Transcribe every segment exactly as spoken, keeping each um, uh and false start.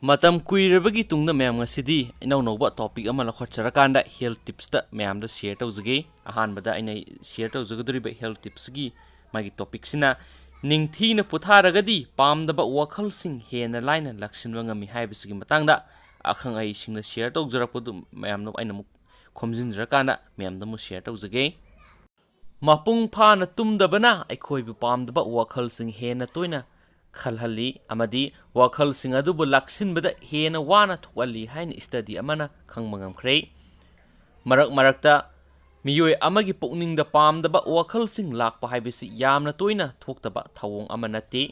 ꯃꯇꯝ ꯀꯨꯏꯔꯕꯒꯤ ꯇꯨꯡꯗ ꯃꯌꯥꯝ, ꯉꯁꯤꯗꯤ ꯏꯅꯧ ꯅꯧꯕ topic ꯑꯃ ꯂꯧꯈꯠꯆꯔꯀꯥꯟꯗ health tipsꯇ ꯃꯌꯥꯝꯗ share ꯇꯧꯖꯒꯦ꯫ ꯑꯍꯥꯟꯕꯗ ꯑꯩꯅ share ꯇꯧꯖꯒꯗꯧꯔꯤꯕ health tipsꯀꯤ ꯃꯥꯒꯤ topicꯁꯤꯅ, ꯅꯤꯡꯊꯤꯅ ꯄꯣꯊꯥꯔꯒꯗꯤ ꯄꯥꯝꯗꯕ ꯋꯥꯈꯜꯁꯤꯡ ꯍꯦꯟꯅ ꯂꯥꯏꯅ ꯂꯥꯛꯁꯤꯟꯕ ꯉꯝꯃꯤ ꯍꯥꯏꯕꯁꯤꯒꯤ ꯃꯇꯥꯡꯗ ꯑꯈꯪ ꯑꯍꯩꯁꯤꯡꯅ share ꯇꯧꯖꯔꯛꯄꯗꯨ ꯃꯌꯥꯝꯅ ꯑꯩꯅ ꯑꯃꯨꯛ ꯈꯣꯝꯖꯤꯟꯖꯔꯀꯥꯟꯗ ꯃꯌꯥꯝꯗ ꯑꯃꯨꯛ share ꯇꯧꯖꯒꯦ꯫ ꯃꯄꯨꯡ ꯐꯥꯅ ꯇꯨꯝꯗꯕꯅ ꯑꯩꯈꯣꯏꯕꯨ ꯄꯥꯝꯗꯕ ꯋꯥꯈꯜꯁꯤꯡ ꯍꯦꯟꯅ ꯇꯣꯏꯅ ꯈꯜꯍꯜꯂꯤ ꯑꯃꯗꯤ ꯋꯥꯈꯜꯁꯤꯡ ꯑꯗꯨꯕꯨ ꯂꯥꯛꯁꯤꯟꯕꯗ ꯍꯦꯟꯅ ꯋꯥꯅ ꯊꯣꯛꯍꯜꯂꯤ ꯍꯥꯏꯅ study ꯑꯃꯅ ꯈꯪꯕ ꯉꯝꯈ꯭ꯔꯦ꯫ ꯃꯔꯛ ꯃꯔꯛꯇ ꯃꯤꯑꯣꯏ ꯑꯃꯒꯤ ꯄꯨꯛꯅꯤꯡꯗ ꯄꯥꯝꯗꯕ ꯋꯥꯈꯜꯁꯤꯡ ꯂꯥꯛꯄ ꯍꯥꯏꯕꯁꯤ ꯌꯥꯝꯅ ꯇꯣꯏꯅ ꯊꯣꯛꯇꯕ ꯊꯧꯑꯣꯡ ꯑꯃ ꯅꯠꯇꯦ꯫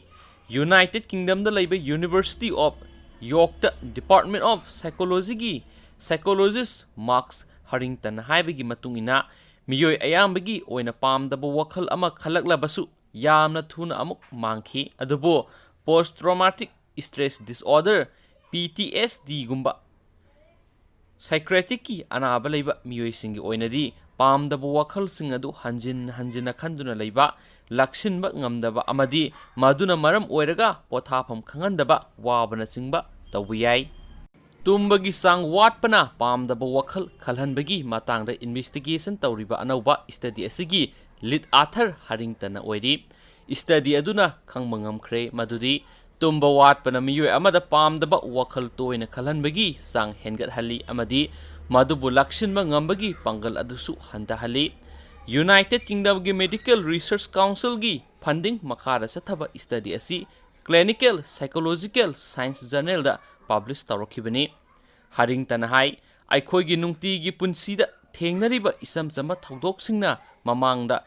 United Kingdomꯗ ꯂꯩꯕ University of Yorkꯇ Department of Psychologyꯒꯤ psychologist Mark Harrington ꯍꯥꯏꯕꯒꯤ ꯃꯇꯨꯡ ꯏꯟꯅ, ꯃꯤꯑꯣꯏ ꯑꯌꯥꯝꯕꯒꯤ ꯑꯣꯏꯅ ꯄꯥꯝꯗꯕ ꯋꯥꯈꯜ ꯑꯃ ꯈꯜꯂꯛꯂꯕꯁꯨ ꯌꯥꯝꯅ ꯊꯨꯅ ꯑꯃꯨꯛ ꯃꯥꯡꯈꯤ꯫ ꯑꯗꯨꯕꯨ post traumatic stress disorder, PTSDꯒꯨꯝꯕ psychiatricꯀꯤ ꯑꯅꯥꯕ ꯂꯩꯕ ꯃꯤꯑꯣꯏꯁꯤꯡꯒꯤ ꯑꯣꯏꯅꯗꯤ ꯄꯥꯝꯗꯕ ꯋꯥꯈꯜꯁꯤꯡ ꯑꯗꯨ ꯍꯟꯖꯤꯟ ꯍꯟꯖꯤꯟꯅ ꯈꯟꯗꯨꯅ ꯂꯩꯕ, ꯂꯥꯛꯁꯤꯟꯕ ꯉꯝꯗꯕ ꯑꯃꯗꯤ ꯃꯗꯨꯅ ꯃꯔꯝ ꯑꯣꯏꯔꯒ ꯄꯣꯊꯥꯐꯝ ꯈꯪꯍꯟꯗꯕ, ꯋꯥꯕꯅꯆꯤꯡꯕ ꯇꯧꯕ ꯌꯥꯏ꯫ ꯇꯨꯝꯕꯒꯤ ꯆꯥꯡ ꯋꯥꯠꯄꯅ ꯄꯥꯝꯗꯕ ꯋꯥꯈꯜ ꯈꯜꯍꯟꯕꯒꯤ ꯃꯇꯥꯡꯗ investigation ꯇꯧꯔꯤꯕ ꯑꯅꯧꯕ study ꯑꯁꯤꯒꯤ lead author Harringtonꯅ ꯑꯣꯏꯔꯤ꯫ Study ꯑꯗꯨꯅ ꯈꯪꯕ ꯉꯝꯈ꯭ꯔꯦ ꯃꯗꯨꯗꯤ ꯇꯨꯝꯕ ꯋꯥꯠꯄꯅ ꯃꯤꯑꯣꯏ ꯑꯃꯗ ꯄꯥꯝꯗꯕ ꯋꯥꯈꯜ ꯇꯣꯏꯅ ꯈꯜꯍꯟꯕꯒꯤ ꯆꯥꯡ ꯍꯦꯟꯒꯠꯍꯜꯂꯤ ꯑꯃꯗꯤ ꯃꯗꯨꯕꯨ ꯂꯥꯛꯁꯤꯟꯕ ꯉꯝꯕꯒꯤ ꯄꯥꯡꯒꯜ ꯑꯗꯨꯁꯨ ꯍꯟꯊꯍꯜꯂꯤ꯫ United Kingdomꯒꯤ Medical Research Councilꯒꯤ funding ꯃꯈꯥꯗ ꯆꯠꯊꯕ study ꯑꯁꯤ Clinical Psychological Science Journalꯗ publish ꯇꯧꯔꯛꯈꯤꯕꯅꯤ꯫ Harringtonꯅ ꯍꯥꯏ, ꯑꯩꯈꯣꯏꯒꯤ ꯅꯨꯡꯇꯤꯒꯤ ꯄꯨꯟꯁꯤꯗ ꯊꯦꯡꯅꯔꯤꯕ ꯏꯆꯝ ꯆꯝꯕ ꯊꯧꯗꯣꯛꯁꯤꯡꯅ ꯃꯃꯥꯡꯗ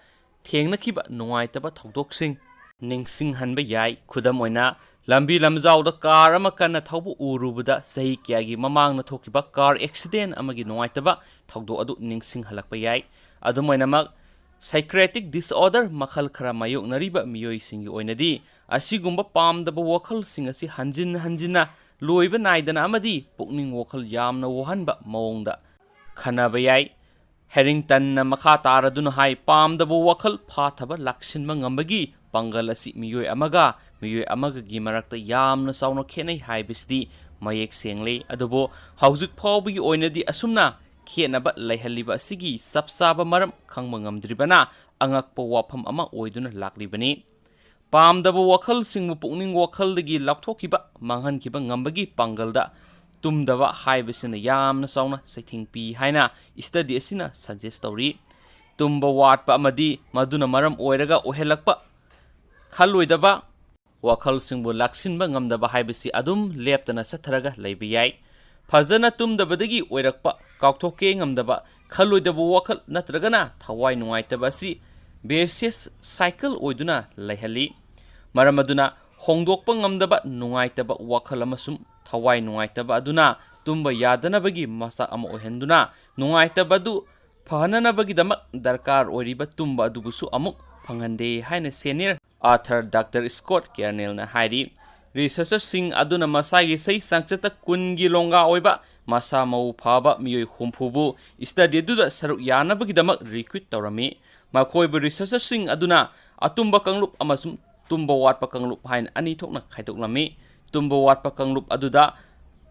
ꯊꯦꯡꯅꯈꯤꯕ ꯅꯨꯡꯉꯥꯏꯇꯕ ꯊꯧꯗꯣꯛꯁꯤꯡ ꯅꯤꯡꯁꯤꯡꯍꯟꯕ ꯌꯥꯏ꯫ ꯈꯨꯗꯝ ꯑꯣꯏꯅ, ꯂꯝꯕꯤ ꯂꯝꯖꯥꯎꯗ car ꯑꯃ ꯀꯟꯅ ꯊꯧꯕ ꯎꯔꯨꯕꯗ ꯆꯍꯤ ꯀꯌꯥꯒꯤ ꯃꯃꯥꯡꯗ ꯊꯣꯛꯈꯤꯕ car accident ꯑꯃꯒꯤ ꯅꯨꯡꯉꯥꯏꯇꯕ ꯊꯧꯗꯣꯛ ꯑꯗꯨ ꯅꯤꯡꯁꯤꯡꯍꯜꯂꯛꯄ ꯌꯥꯏ꯫ ꯑꯗꯨꯝ ꯑꯣꯏꯅꯃꯛ, psychiatric disorder ꯃꯈꯜ ꯈꯔ ꯃꯥꯌꯣꯛꯅꯔꯤꯕ ꯃꯤꯑꯣꯏꯁꯤꯡꯒꯤ ꯑꯣꯏꯅꯗꯤ ꯑꯁꯤꯒꯨꯝꯕ ꯄꯥꯝꯗꯕ ꯋꯥꯈꯜꯁꯤꯡ ꯑꯁꯤ ꯍꯟꯖꯤꯟ ꯍꯟꯖꯤꯟꯅ, ꯂꯣꯏꯕ ꯅꯥꯏꯗꯅ ꯑꯃꯗꯤ ꯄꯨꯛꯅꯤꯡ ꯋꯥꯈꯜ ꯌꯥꯝꯅ ꯋꯥꯍꯟꯕ ꯃꯑꯣꯡꯗ ꯈꯟꯅꯕ ꯌꯥꯏ꯫ Harringtonꯅ ꯃꯈꯥ ꯇꯥꯔꯗꯨꯅ ꯍꯥꯏ, ꯄꯥꯝꯗꯕ ꯋꯥꯈꯜ ꯐꯥꯊꯕ ꯂꯥꯛꯁꯤꯟꯕ ꯉꯝꯕꯒꯤ ꯄꯥꯡꯒꯜ ꯑꯁꯤ ꯃꯤꯑꯣꯏ ꯑꯃꯒ ꯃꯤꯑꯣꯏ ꯑꯃꯒꯒꯤ ꯃꯔꯛꯇ ꯌꯥꯝꯅ ꯆꯥꯎꯅ ꯈꯦꯠꯅꯩ ꯍꯥꯏꯕꯁꯤꯗꯤ ꯃꯌꯦꯛ ꯁꯦꯡꯂꯤ꯫ ꯑꯗꯨꯕꯨ ꯍꯧꯖꯤꯛ ꯐꯥꯎꯕꯒꯤ ꯑꯣꯏꯅꯗꯤ ꯑꯁꯨꯝꯅ ꯈꯦꯠꯅꯕ ꯂꯩꯍꯜꯂꯤꯕ ꯑꯁꯤꯒꯤ ꯆꯞ ꯆꯥꯕ ꯃꯔꯝ ꯈꯪꯕ ꯉꯝꯗ꯭ꯔꯤꯕꯅ ꯑꯉꯛꯄ ꯋꯥꯐꯝ ꯑꯃ ꯑꯣꯏꯗꯨꯅ ꯂꯥꯛꯂꯤꯕꯅꯤ꯫ ꯄꯥꯝꯗꯕ ꯋꯥꯈꯜꯁꯤꯡꯕꯨ ꯄꯨꯛꯅꯤꯡ ꯋꯥꯈꯜꯗꯒꯤ ꯂꯥꯞꯊꯣꯛꯈꯤꯕ, ꯃꯥꯡꯍꯟꯈꯤꯕ ꯉꯝꯕꯒꯤ ꯄꯥꯡꯒꯜꯗ ꯇꯨꯝꯗꯕ ꯍꯥꯏꯕꯁꯤꯅ ꯌꯥꯝꯅ ꯆꯥꯎꯅ ꯆꯩꯊꯦꯡ ꯄꯤ ꯍꯥꯏꯅ study ꯑꯁꯤꯅ suggest ꯇꯧꯔꯤ꯫ ꯇꯨꯝꯕ ꯋꯥꯠꯄ ꯑꯃꯗꯤ ꯃꯗꯨꯅ ꯃꯔꯝ ꯑꯣꯏꯔꯒ ꯑꯣꯏꯍꯜꯂꯛꯄ ꯈꯜꯂꯣꯏꯗꯕ ꯋꯥꯈꯜꯁꯤꯡꯕꯨ ꯂꯥꯛꯁꯤꯟꯕ ꯉꯝꯗꯕ ꯍꯥꯏꯕꯁꯤ ꯑꯗꯨꯝ ꯂꯦꯞꯇꯅ ꯆꯠꯊꯔꯒ ꯂꯩꯕ ꯌꯥꯏ꯫ ꯐꯖꯅ ꯇꯨꯝꯗꯕꯗꯒꯤ ꯑꯣꯏꯔꯛꯄ ꯀꯥꯎꯊꯣꯛꯀꯦ ꯉꯝꯗꯕ ꯈꯜꯂꯣꯏꯗꯕ ꯋꯥꯈꯜ ꯅꯠꯇ꯭ꯔꯒꯅ ꯊꯋꯥꯏ ꯅꯨꯡꯉꯥꯏꯇꯕ ꯑꯁꯤ vicious cycle ꯑꯣꯏꯗꯨꯅ ꯂꯩꯍꯜꯂꯤ꯫ ꯃꯔꯝ ꯑꯗꯨꯅ ꯍꯣꯡꯗꯣꯛꯄ ꯉꯝꯗꯕ ꯅꯨꯡꯉꯥꯏꯇꯕ ꯋꯥꯈꯜ ꯑꯃꯁꯨꯡ ꯊꯋꯥꯏ ꯅꯨꯡꯉꯥꯏꯇꯕ ꯑꯗꯨꯅ ꯇꯨꯝꯕ ꯌꯥꯗꯅꯕꯒꯤ ꯃꯆꯥꯛ ꯑꯃ ꯑꯣꯏꯍꯟꯗꯨꯅ ꯅꯨꯡꯉꯥꯏꯇꯕ ꯑꯗꯨ ꯐꯍꯟꯅꯅꯕꯒꯤꯗꯃꯛ ꯗꯔꯀꯥꯔ ꯑꯣꯏꯔꯤꯕ ꯇꯨꯝꯕ ꯑꯗꯨꯕꯨꯁꯨ ꯑꯃꯨꯛ ꯐꯪꯍꯟꯗꯦ ꯍꯥꯏꯅ senior author Doctor Scott Kernelꯅ ꯍꯥꯏꯔꯤ꯫ Researcherꯁꯤꯡ ꯑꯗꯨꯅ ꯃꯁꯥꯒꯤ ꯆꯍꯤ ꯆꯥꯡꯆꯠꯇ ꯀꯨꯟꯒꯤ ꯂꯣꯡꯒꯥ ꯑꯣꯏꯕ ꯃꯁꯥ ꯃꯎ ꯐꯕ ꯃꯤꯑꯣꯏ ꯍꯨꯝꯐꯨꯕꯨ study ꯑꯗꯨꯗ ꯁꯔꯨꯛ ꯌꯥꯅꯕꯒꯤꯗꯃꯛ recruit ꯇꯧꯔꯝꯃꯤ꯫ ꯃꯈꯣꯏꯕꯨ researcherꯁꯤꯡ ꯑꯗꯨꯅ ꯑꯇꯨꯝꯕ ꯀꯥꯡꯂꯨꯞ ꯑꯃꯁꯨꯡ ꯇꯨꯝꯕ ꯋꯥꯠꯄ ꯀꯥꯡꯂꯨꯞ ꯍꯥꯏꯅ ꯑꯅꯤ ꯊꯣꯛꯅ ꯈꯥꯏꯗꯣꯛꯂꯝꯃꯤ꯫ ꯇꯨꯝꯕ ꯋꯥꯠꯄ ꯀꯥꯡꯂꯨꯞ ꯑꯗꯨꯗ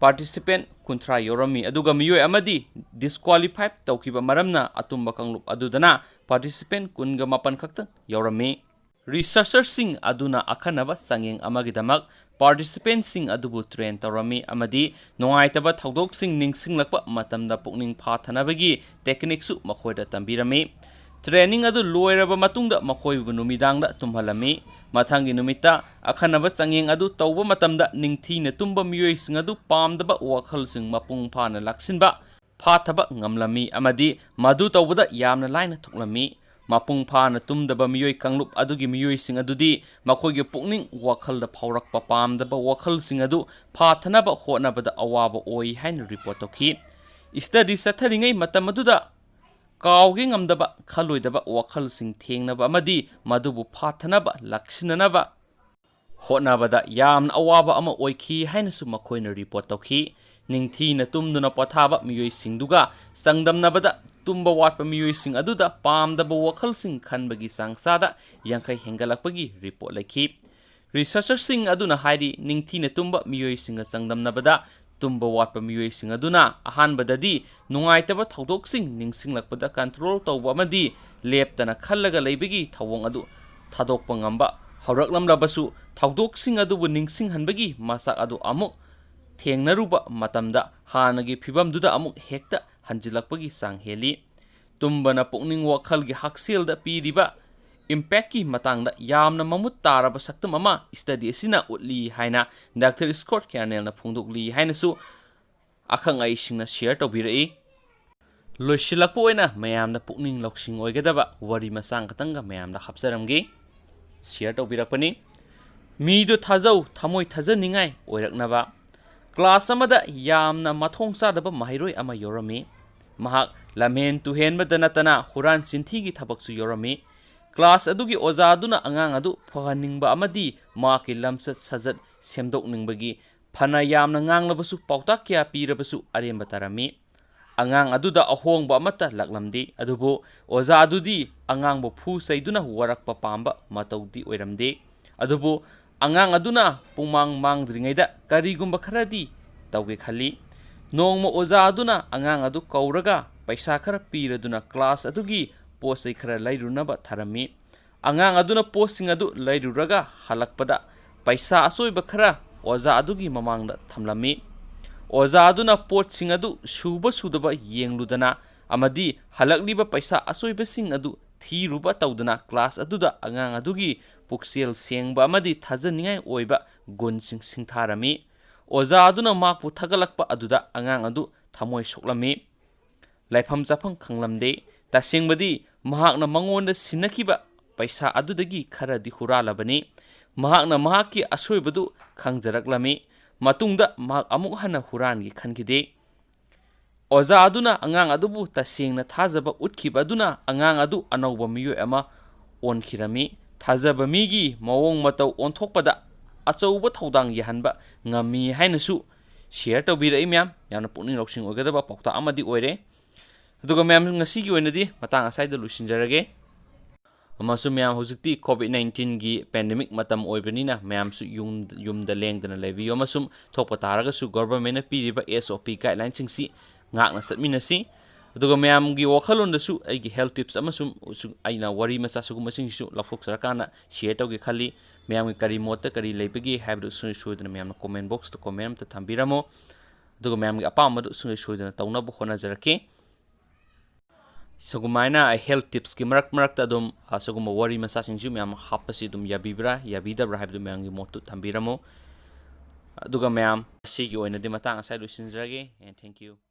participant ꯀꯨꯟꯊ꯭ꯔꯥ ꯌꯥꯎꯔꯝꯃꯤ, ꯑꯗꯨꯒ ꯃꯤꯑꯣꯏ ꯑꯃꯗꯤ disqualified ꯇꯧꯈꯤꯕ ꯃꯔꯝꯅ ꯑꯇꯨꯝꯕ ꯀꯥꯡꯂꯨꯞ ꯑꯗꯨꯗꯅ participant ꯀꯨꯟꯒ ꯃꯥꯄꯟ ꯈꯛꯇꯪ ꯌꯥꯎꯔꯝꯃꯤ꯫ Researcherꯁꯤꯡ ꯑꯗꯨꯅ ꯑꯈꯟꯅꯕ ꯆꯥꯡꯌꯦꯡ ꯑꯃꯒꯤꯗꯃꯛ participantꯁꯤꯡ ꯑꯗꯨꯕꯨ train ꯇꯧꯔꯝꯃꯤ ꯑꯃꯗꯤ ꯅꯨꯡꯉꯥꯏꯇꯕ ꯊꯧꯗꯣꯛꯁꯤꯡ ꯅꯤꯡꯁꯤꯡꯂꯛꯄ ꯃꯇꯝꯗ ꯄꯨꯛꯅꯤꯡ ꯐꯥꯊꯅꯕꯒꯤ techniqueꯁꯨ ꯃꯈꯣꯏꯗ ꯇꯝꯕꯤꯔꯝꯃꯤ꯫ Training ꯑꯗꯨ ꯂꯣꯏꯔꯕ ꯃꯇꯨꯡꯗ ꯃꯈꯣꯏꯕꯨ ꯅꯨꯃꯤꯗꯥꯡꯗ ꯇꯨꯝꯍꯜꯂꯝꯃꯤ꯫ ꯃꯊꯪꯒꯤ ꯅꯨꯃꯤꯠꯇ ꯑꯈꯟꯅꯕ ꯆꯥꯡꯌꯦꯡ ꯑꯗꯨ ꯇꯧꯕ ꯃꯇꯝꯗ ꯅꯤꯡꯊꯤꯅ ꯇꯨꯝꯕ ꯃꯤꯑꯣꯏꯁꯤꯡ ꯑꯗꯨ ꯄꯥꯝꯗꯕ ꯋꯥꯈꯜꯁꯤꯡ ꯃꯄꯨꯡ ꯐꯥꯅ ꯂꯥꯛꯁꯤꯟꯕ ꯐꯥꯊꯕ ꯉꯝꯂꯝꯃꯤ ꯑꯃꯗꯤ ꯃꯗꯨ ꯇꯧꯕꯗ ꯌꯥꯝꯅ ꯂꯥꯏꯅ ꯊꯣꯛꯂꯝꯃꯤ꯫ ꯃꯄꯨꯡ ꯐꯥꯅ ꯇꯨꯝꯗꯕ ꯃꯤꯑꯣꯏ ꯀꯥꯡꯂꯨꯞ ꯑꯗꯨꯒꯤ ꯃꯤꯑꯣꯏꯁꯤꯡ ꯑꯗꯨꯗꯤ ꯃꯈꯣꯏꯒꯤ ꯄꯨꯛꯅꯤꯡ ꯋꯥꯈꯜꯗ ꯐꯥꯎꯔꯛꯄ ꯄꯥꯝꯗꯕ ꯋꯥꯈꯜꯁꯤꯡ ꯑꯗꯨ ꯐꯥꯊꯅꯕ ꯍꯣꯠꯅꯕꯗ ꯑꯋꯥꯕ ꯑꯣꯏ ꯍꯥꯏꯅ report ꯇꯧꯈꯤ꯫ Study ꯆꯠꯊꯔꯤꯉꯩ ꯃꯇꯝ ꯑꯗꯨꯗ ꯀꯥꯎꯒꯦ ꯉꯝꯗꯕ ꯈꯜꯂꯣꯏꯗꯕ ꯋꯥꯈꯜꯁꯤꯡ ꯊꯦꯡꯅꯕ ꯑꯃꯗꯤ ꯃꯗꯨꯕꯨ ꯐꯥꯊꯅꯕ ꯂꯥꯛꯁꯤꯟꯅꯅꯕ ꯍꯣꯠꯅꯕꯗ ꯌꯥꯝꯅ ꯑꯋꯥꯕ ꯑꯃ ꯑꯣꯏꯈꯤ ꯍꯥꯏꯅꯁꯨ ꯃꯈꯣꯏꯅ report ꯇꯧꯈꯤ꯫ ꯅꯤꯡꯊꯤꯅ ꯇꯨꯝꯗꯨꯅ ꯄꯣꯊꯥꯕ ꯃꯤꯑꯣꯏꯁꯤꯡꯗꯨꯒ ꯆꯥꯡꯗꯝꯅꯕꯗ ꯇꯨꯝꯕ ꯋꯥꯠꯄ ꯃꯤꯑꯣꯏꯁꯤꯡ ꯑꯗꯨꯗ ꯄꯥꯝꯗꯕ ꯋꯥꯈꯜꯁꯤꯡ ꯈꯟꯕꯒꯤ ꯆꯥꯡ ꯆꯥꯗ ꯌꯥꯡꯈꯩ ꯍꯦꯟꯒꯠꯂꯛꯄꯒꯤ report ꯂꯩꯈꯤ꯫ Researcherꯁꯤꯡ ꯑꯗꯨꯅ ꯍꯥꯏꯔꯤ, ꯅꯤꯡꯊꯤꯅ ꯇꯨꯝꯕ ꯃꯤꯑꯣꯏꯁꯤꯡꯒ ꯆꯥꯡꯗꯝꯅꯕꯗ ꯇꯨꯝꯕ ꯋꯥꯠꯄ ꯃꯤꯑꯣꯏꯁꯤꯡ ꯑꯗꯨꯅ ꯑꯍꯥꯟꯕꯗꯗꯤ ꯅꯨꯡꯉꯥꯏꯇꯕ ꯊꯧꯗꯣꯛꯁꯤꯡ ꯅꯤꯡꯁꯤꯡꯂꯛꯄꯗ control ꯇꯧꯕ ꯑꯃꯗꯤ ꯂꯦꯞꯇꯅ ꯈꯜꯂꯒ ꯂꯩꯕꯒꯤ ꯊꯧꯑꯣꯡ ꯑꯗꯨ ꯊꯥꯗꯣꯛꯄ ꯉꯝꯕ ꯍꯧꯔꯛꯂꯝꯂꯕꯁꯨ, ꯊꯧꯗꯣꯛꯁꯤꯡ ꯑꯗꯨꯕꯨ ꯅꯤꯡꯁꯤꯡꯍꯟꯕꯒꯤ ꯃꯆꯥꯛ ꯑꯗꯨ ꯑꯃꯨꯛ ꯊꯦꯡꯅꯔꯨꯕ ꯃꯇꯝꯗ ꯍꯥꯟꯅꯒꯤ ꯐꯤꯚꯝꯗꯨꯗ ꯑꯃꯨꯛ ꯍꯦꯛꯇ ꯍꯟꯖꯤꯜꯂꯛꯄꯒꯤ ꯆꯥꯡ ꯍꯦꯜꯂꯤ꯫ ꯇꯨꯝꯕꯅ ꯄꯨꯛꯅꯤꯡ ꯋꯥꯈꯜꯒꯤ ꯍꯛꯁꯦꯜꯗ ꯄꯤꯔꯤꯕ impactꯀꯤ ꯃꯇꯥꯡꯗ ꯌꯥꯝꯅ ꯃꯃꯨꯠ ꯇꯥꯔꯕ ꯁꯛꯇꯝ ꯑꯃ study ꯑꯁꯤꯅ ꯎꯠꯂꯤ ꯍꯥꯏꯅ Doctor Scott Carnellꯅ ꯐꯣꯡꯗꯣꯛꯂꯤ ꯍꯥꯏꯅꯁꯨ ꯑꯈꯪ ꯑꯍꯩꯁꯤꯡꯅ share ꯇꯧꯕꯤꯔꯛꯏ꯫ ꯂꯣꯏꯁꯤꯜꯂꯛꯄ ꯑꯣꯏꯅ ꯃꯌꯥꯝꯗ ꯄꯨꯛꯅꯤꯡ ꯂꯧꯁꯤꯡ ꯑꯣꯏꯒꯗꯕ ꯋꯥꯔꯤ ꯃꯆꯥ ꯈꯛꯇꯪꯒ ꯃꯌꯥꯝꯗ ꯍꯥꯞꯆꯔꯝꯒꯦ꯫ Share ꯇꯧꯕꯤꯔꯛꯄꯅꯤ꯫ ꯃꯤꯗꯨ ꯊꯥꯖꯧ, ꯊꯃꯣꯏ ꯊꯥꯖꯅꯤꯡꯉꯥꯏ ꯑꯣꯏꯔꯛꯅꯕ꯫ Class ꯑꯃꯗ ꯌꯥꯝꯅ ꯃꯊꯣꯡ ꯆꯥꯗꯕ ꯃꯍꯩꯔꯣꯏ ꯑꯃ ꯌꯥꯎꯔꯝꯃꯤ꯫ ꯃꯍꯥꯛ ꯂꯝꯍꯦꯟ ꯇꯨꯍꯦꯟꯕꯗ ꯅꯠꯇꯅ ꯍꯨꯔꯥꯟ ꯆꯤꯟꯊꯤꯒꯤ ꯊꯕꯛꯁꯨ ꯌꯥꯎꯔꯝꯃꯤ꯫ Class ꯑꯗꯨꯒꯤ ꯑꯣꯖꯥ ꯑꯗꯨꯅ ꯑꯉꯥꯡ ꯑꯗꯨ ꯐꯍꯟꯅꯤꯡꯕ ꯑꯃꯗꯤ ꯃꯍꯥꯛꯀꯤ ꯂꯝꯆꯠ ꯁꯥꯖꯠ ꯁꯦꯝꯗꯣꯛꯅꯤꯡꯕꯒꯤ ꯐꯅ ꯌꯥꯝꯅ ꯉꯥꯡꯂꯕꯁꯨ, ꯄꯥꯎꯇꯥꯛ ꯀꯌꯥ ꯄꯤꯔꯕꯁꯨ ꯑꯔꯦꯝꯕ ꯇꯥꯔꯝꯃꯤ꯫ ꯑꯉꯥꯡ ꯑꯗꯨꯗ ꯑꯍꯣꯡꯕ ꯑꯃꯠꯇ ꯂꯥꯛꯂꯝꯗꯦ, ꯑꯗꯨꯕꯨ ꯑꯣꯖꯥ ꯑꯗꯨꯗꯤ ꯑꯉꯥꯡꯕꯨ ꯐꯨ ꯆꯩꯗꯨꯅ ꯋꯥꯔꯛꯄ ꯄꯥꯝꯕ ꯃꯇꯧꯗꯤ ꯑꯣꯏꯔꯝꯗꯦ꯫ ꯑꯗꯨꯕꯨ ꯑꯉꯥꯡ ꯑꯗꯨꯅ ꯄꯨꯡꯃꯥꯡ ꯃꯥꯡꯗ꯭ꯔꯤꯉꯩꯗ ꯀꯔꯤꯒꯨꯝꯕ ꯈꯔꯗꯤ ꯇꯧꯒꯦ ꯈꯜꯂꯤ꯫ ꯅꯣꯡꯃ ꯑꯣꯖꯥ ꯑꯗꯨꯅ ꯑꯉꯥꯡ ꯑꯗꯨ ꯀꯧꯔꯒ ꯄꯩꯁꯥ ꯈꯔ ꯄꯤꯔꯗꯨꯅ class ꯑꯗꯨꯒꯤ ꯄꯣꯠ ꯆꯩ ꯈꯔ ꯂꯩꯔꯨꯅꯕ ꯊꯥꯔꯝꯃꯤ꯫ ꯑꯉꯥꯡ ꯑꯗꯨꯅ ꯄꯣꯠꯁꯤꯡ ꯑꯗꯨ ꯂꯩꯔꯨꯔꯒ ꯍꯜꯂꯛꯄꯗ ꯄꯩꯁꯥ ꯑꯆꯣꯏꯕ ꯈꯔ ꯑꯣꯖꯥ ꯑꯗꯨꯒꯤ ꯃꯃꯥꯡꯗ ꯊꯝꯂꯝꯃꯤ꯫ ꯑꯣꯖꯥ ꯑꯗꯨꯅ ꯄꯣꯠꯁꯤꯡ ꯑꯗꯨ ꯁꯨꯕ ꯁꯨꯗꯕ ꯌꯦꯡꯂꯨꯗꯅ ꯑꯃꯗꯤ ꯍꯜꯂꯛꯂꯤꯕ ꯄꯩꯁꯥ ꯑꯆꯣꯏꯕꯁꯤꯡ ꯑꯗꯨ ꯊꯤꯔꯨꯕ ꯇꯧꯗꯅ class ꯑꯗꯨꯗ ꯑꯉꯥꯡ ꯑꯗꯨꯒꯤ ꯄꯨꯛꯆꯦꯜ ꯁꯦꯡꯕ ꯑꯃꯗꯤ ꯊꯥꯖꯅꯤꯡꯉꯥꯏ ꯑꯣꯏꯕ ꯒꯨꯟꯁꯤꯡ ꯁꯤꯡꯊꯥꯔꯝꯃꯤ꯫ ꯑꯣꯖꯥ ꯑꯗꯨꯅ ꯃꯍꯥꯛꯄꯨ ꯊꯥꯒꯠꯂꯛꯄ ꯑꯗꯨꯗ ꯑꯉꯥꯡ ꯑꯗꯨ ꯊꯃꯣꯏ ꯁꯣꯛꯂꯝꯃꯤ꯫ ꯂꯩꯐꯝ ꯆꯥꯐꯝ ꯈꯪꯂꯝꯗꯦ꯫ ꯇꯁꯦꯡꯕꯗꯤ ꯃꯍꯥꯛꯅ ꯃꯉꯣꯟꯗ ꯁꯤꯟꯅꯈꯤꯕ ꯄꯩꯁꯥ ꯑꯗꯨꯗꯒꯤ ꯈꯔꯗꯤ ꯍꯨꯔꯥꯜꯂꯕꯅꯤ꯫ ꯃꯍꯥꯛꯅ ꯃꯍꯥꯛꯀꯤ ꯑꯁꯣꯏꯕꯗꯨ ꯈꯪꯖꯔꯛꯂꯝꯃꯤ꯫ ꯃꯇꯨꯡꯗ ꯃꯍꯥꯛ ꯑꯃꯨꯛ ꯍꯟꯅ ꯍꯨꯔꯥꯟꯒꯦ ꯈꯟꯈꯤꯗꯦ꯫ ꯑꯣꯖꯥ ꯑꯗꯨꯅ ꯑꯉꯥꯡ ꯑꯗꯨꯕꯨ ꯇꯁꯦꯡꯅ ꯊꯥꯖꯕ ꯎꯠꯈꯤꯕ ꯑꯗꯨꯅ ꯑꯉꯥꯡ ꯑꯗꯨ ꯑꯅꯧꯕ ꯃꯤꯑꯣꯏ ꯑꯃ ꯑꯣꯟꯈꯤꯔꯝꯃꯤ꯫ ꯊꯥꯖꯕ ꯃꯤꯒꯤ ꯃꯑꯣꯡ ꯃꯇꯧ ꯑꯣꯟꯊꯣꯛꯄꯗ ꯑꯆꯧꯕ ꯊꯧꯗꯥꯡ ꯌꯥꯍꯟꯕ ꯉꯝꯃꯤ ꯍꯥꯏꯅꯁꯨ share ꯇꯧꯕꯤꯔꯛꯏ ꯃꯌꯥꯝ꯫ ꯌꯥꯝꯅ ꯄꯨꯛꯅꯤꯡ ꯂꯧꯁꯤꯡ ꯑꯣꯏꯒꯗꯕ ꯄꯥꯎꯇꯥꯛ ꯑꯃꯗꯤ ꯑꯣꯏꯔꯦ꯫ ꯑꯗꯨꯒ ꯃꯌꯥꯝ, ꯉꯁꯤꯒꯤ ꯑꯣꯏꯅꯗꯤ ꯃꯇꯥꯡ ꯑꯁꯥꯏꯗ ꯂꯣꯏꯁꯤꯟꯖꯔꯒꯦ꯫ ꯑꯃꯁꯨꯡ ꯃꯌꯥꯝ, ꯍꯧꯖꯤꯛꯇꯤ ꯀꯣꯚꯤꯗ ꯅꯥꯏꯟꯇꯤꯟꯒꯤ ꯄꯦꯟꯗꯦꯃꯤꯛ ꯃꯇꯝ ꯑꯣꯏꯕꯅꯤꯅ ꯃꯌꯥꯝꯁꯨ ꯌꯨꯝ, ꯌꯨꯝꯗ ꯂꯦꯡꯗꯅ ꯂꯩꯕꯤꯌꯨ, ꯑꯃꯁꯨꯡ ꯊꯣꯛꯄ ꯇꯥꯔꯒꯁꯨ ꯒꯣꯚꯔꯟꯃꯦꯟꯠꯅ ꯄꯤꯔꯤꯕ ꯑꯦꯁ ꯑꯣ ꯄꯤ ꯒꯥꯏꯗꯂꯥꯏꯟꯁꯤꯡꯁꯤ ꯉꯥꯛꯅ ꯆꯠꯃꯤꯟꯅꯁꯤ꯫ ꯑꯗꯨꯒ ꯃꯌꯥꯝꯒꯤ ꯋꯥꯈꯜꯂꯣꯟꯗꯁꯨ ꯑꯩꯒꯤ ꯍꯦꯜꯊ ꯇꯤꯞꯁ ꯑꯃꯁꯨꯡ ꯁꯨ-, ꯑꯩꯅ ꯋꯥꯔꯤ ꯃꯆꯥ ꯁꯤꯒꯨꯝꯕꯁꯤꯡꯁꯤꯁꯨ ꯂꯧꯊꯣꯛꯆꯔꯀꯥꯟꯗ ꯁꯤꯌꯔ ꯇꯧꯒꯦ ꯈꯜꯂꯤ꯫ ꯃꯌꯥꯝꯒꯤ ꯀꯔꯤ ꯃꯣꯠꯇ ꯀꯔꯤ ꯂꯩꯕꯒꯦ ꯍꯥꯏꯕꯗꯨ ꯁꯨꯡꯁꯣꯏ ꯁꯣꯏꯗꯅ ꯃꯌꯥꯝꯅ ꯀꯣꯃꯦꯟ ꯕꯣꯛꯁꯇ ꯀꯣꯃꯦꯟ ꯑꯃꯇ ꯊꯝꯕꯤꯔꯝꯃꯣ꯫ ꯑꯗꯨꯒ ꯃꯌꯥꯝꯒꯤ ꯑꯄꯥꯝꯕꯗꯨ ꯁꯨꯡꯁꯣꯏ ꯁꯣꯏꯗꯅ ꯇꯧꯅꯕ ꯍꯣꯠꯅꯖꯔꯛꯀꯦ꯫ ꯁꯨꯒꯨꯃꯥꯏꯅ ꯑꯩ ꯍꯦꯜꯊ ꯇꯤꯞꯁꯀꯤ ꯃꯔꯛ ꯃꯔꯛꯇ ꯑꯗꯨꯝ, ꯑ, ꯁꯤꯒꯨꯝꯕ ꯋꯥꯔꯤ ꯃꯆꯥꯁꯤꯡꯁꯨ ꯃꯌꯥꯝ ꯍꯥꯞꯄꯁꯤ ꯑꯗꯨꯝ ꯌꯥꯕꯤꯕ꯭ꯔꯥ, ꯌꯥꯕꯤꯗꯕ꯭ꯔꯥ ꯍꯥꯏꯕꯗꯨ ꯃꯌꯥꯝꯒꯤ ꯃꯣꯠꯇꯨ ꯊꯝꯕꯤꯔꯝꯃꯨ꯫ ꯑꯗꯨꯒ ꯃꯌꯥꯝ, ꯉꯁꯤꯒꯤ ꯑꯣꯏꯅꯗꯤ ꯃꯇꯥꯡ ꯑꯁꯥꯏ ꯂꯣꯏꯁꯤꯟꯖꯔꯒꯦ꯫ And thank you꯫